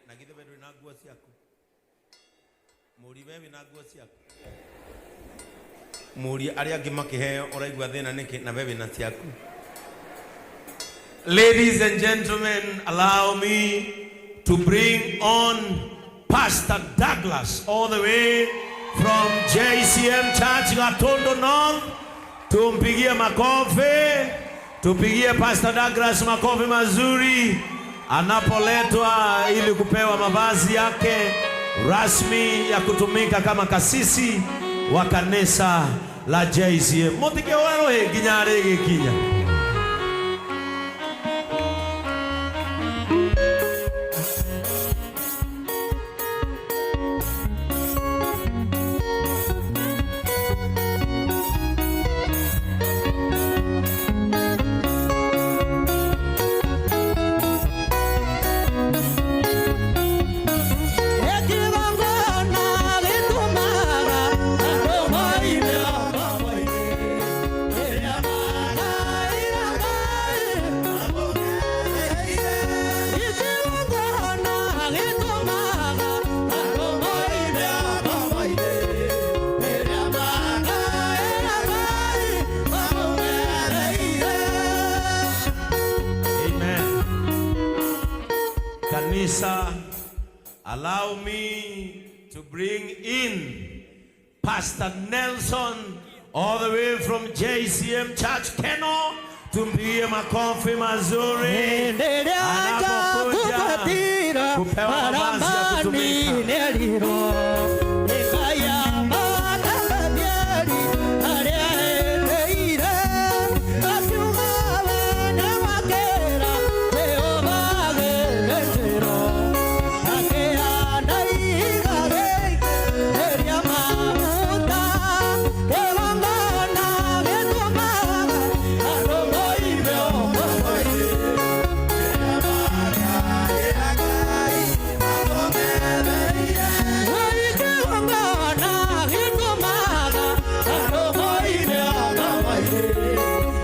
Na githĩ we ndũrĩ na nguo ciaku? Mũri we wĩna nguo ciaku? Mũri arĩa angĩ makĩheo ũraigua thĩna nĩkĩ na we wĩna ciaku? Ladies and gentlemen, allow me to bring on Pastor Douglas all the way from JCM Church Gatundu North. Tumpigie makofi, tupigie Pastor Douglas makofi mazuri anapoletwa ili kupewa mavazi yake rasmi ya kutumika kama kasisi wa kanisa la JCM. Mutikĩhũre rũhĩ nginya rĩgĩkinya. Ekigongona gĩtũmaga andũ moime mamoime, rĩrĩa makaĩra Ngai mamũgereire. Ikigongona gĩtũmaga andũ moime mamoime, rĩrĩa makaĩra Ngai mamũgereire. Amen. Kanisa, allow me to bring in Pastor Nelson all the way from JCM Church Keno. Tumpigie makofi mazuri Hĩndĩ ĩrĩa anapokuja njakũbatira kupewa mavazi ya maramani kutumika. nĩerirwo nĩ Ngai amathambieri arĩa etĩire, akiuga we nĩwakĩra Jehova gĩtĩro, akĩhanda ihiga rĩitĩrĩria maguta, kĩgongona gĩtũmaga andũ moime ũkombo-inĩ. Kĩgongona gĩtũmaga andũ moime ũkombo-inĩ,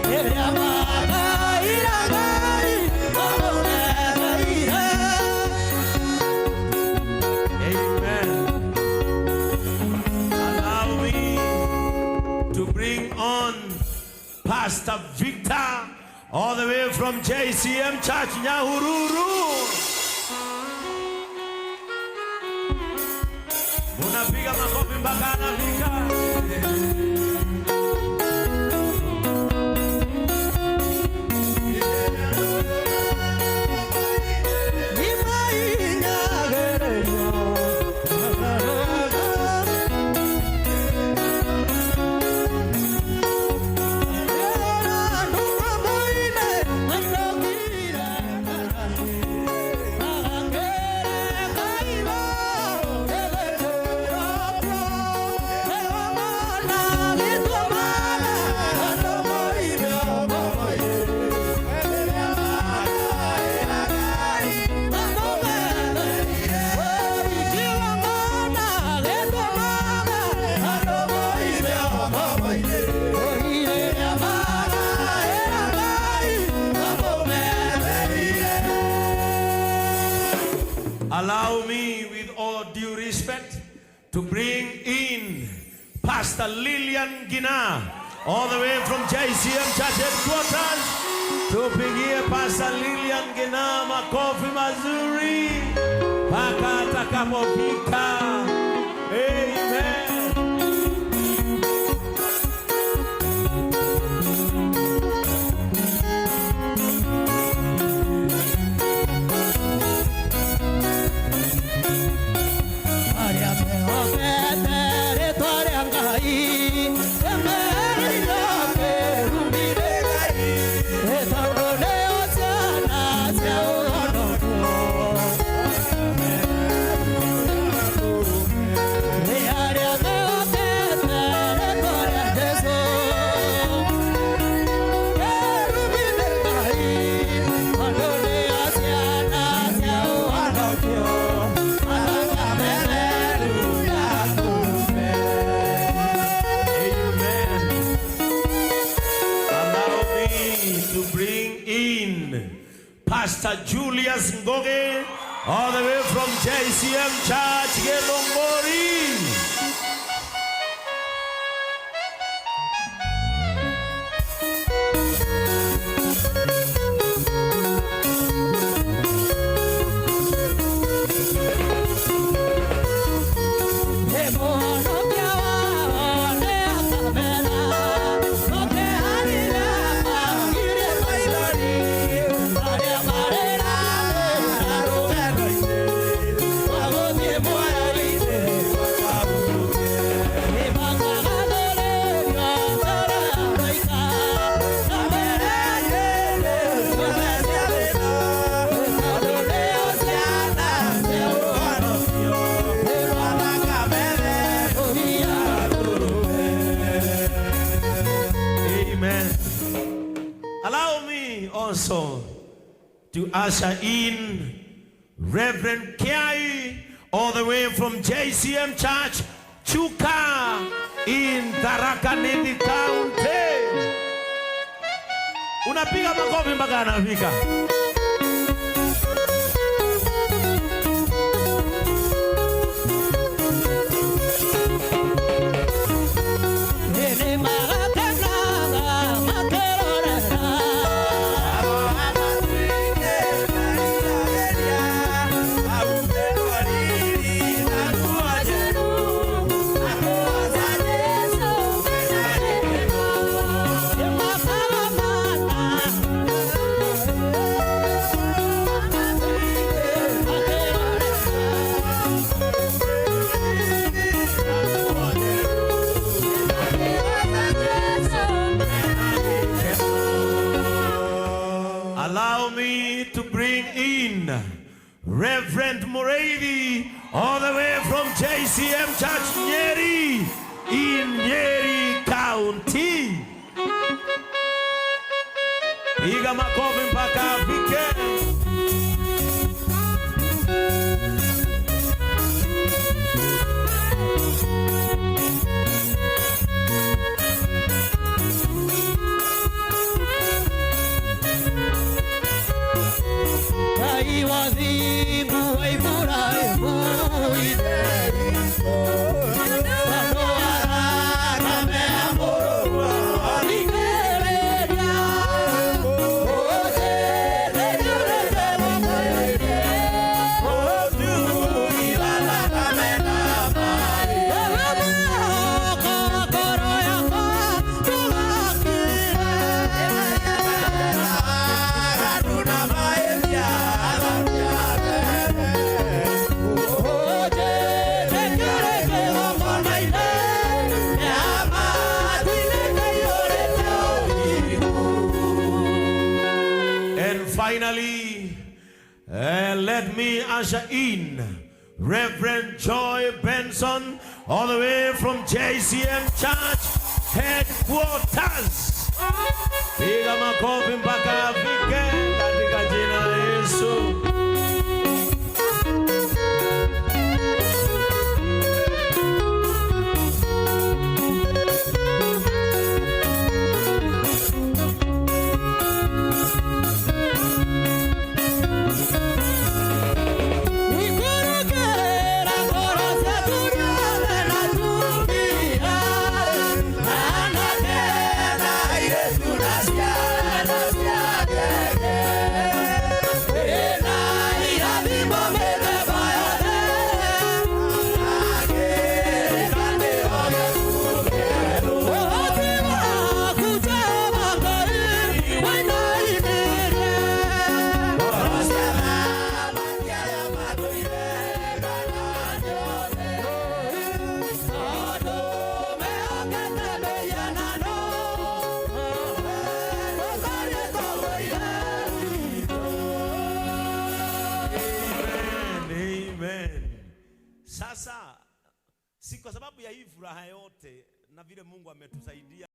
rĩrĩa makaĩra Ngai mamũgereire. Amen. Allow me to bring on Pastor Victor all the way from JCM Church Nyahururu. Munapiga makofi mpaka anafika. Allow me, with all due respect, to bring in Pastor Lillian Gina, all the way from JCM Church Headquarters. Tupigie Pastor Lillian Gina makofi mazuri mpaka atakapofika. Amen. Arĩa mehokete rĩtwa rĩa Ngai nĩmerĩirwo kĩrumi nĩ Ngai, tondũ nĩo ciana cia ũhonokio. Nĩ arĩa mehokete rĩtwa rĩa Jesũ kĩrumi nĩ Ngai, tondũ nĩo ciana cia ũhonokio. Hallelujah. Amen. Allow me to bring in Pastor Julius Ngoge all the way from JCM Church, Githunguri. Amen. Allow me also to usher in Reverend Kiai, all the way from JCM Church, Chuka, in Tharaka Nithi County. Unapiga makofi mpaka anafika. Allow me to bring in Reverend Mureithi, all the way from JCM Church Nyeri in Nyeri County. Piga makofi mpaka afike. Ngai wa thingu wa Iburahĩmu ithe witũ, tondũ wa thakame ya mũrũguo thikĩrĩria, ũnjĩtĩkĩrĩte gũteithie, ũtugira thakame na maĩ. Mwĩhoko ngoro yakwa ndũgakire. Aganu na mahĩtia ũnjĩtĩkĩrĩte gũkona-inĩ, matu-inĩ kaiyũrĩte ũthingu. And finally, let me usher in Reverend Joy Benson, all the way from JCM Church Headquarters. Piga makofi mpaka afike katika jina la Yesu. Ikurukĩra ngoro cia athuri na atumia, anake na airĩtu na ciana cia ngenge. Ĩna irathimo mĩthemba yothe, na kĩrĩkanĩro gĩaku kĩerũ. Ũhoti waku Jehova Ngai wainainirie ngoro cia athamaki arĩa matũire Kanaani othe. Tondũ mehokete mĩhianano, ndũtariĩ toguo Ithe witũ. Amen, amen. Sasa si kwa sababu ya hii furaha yote na vile Mungu ametusaidia.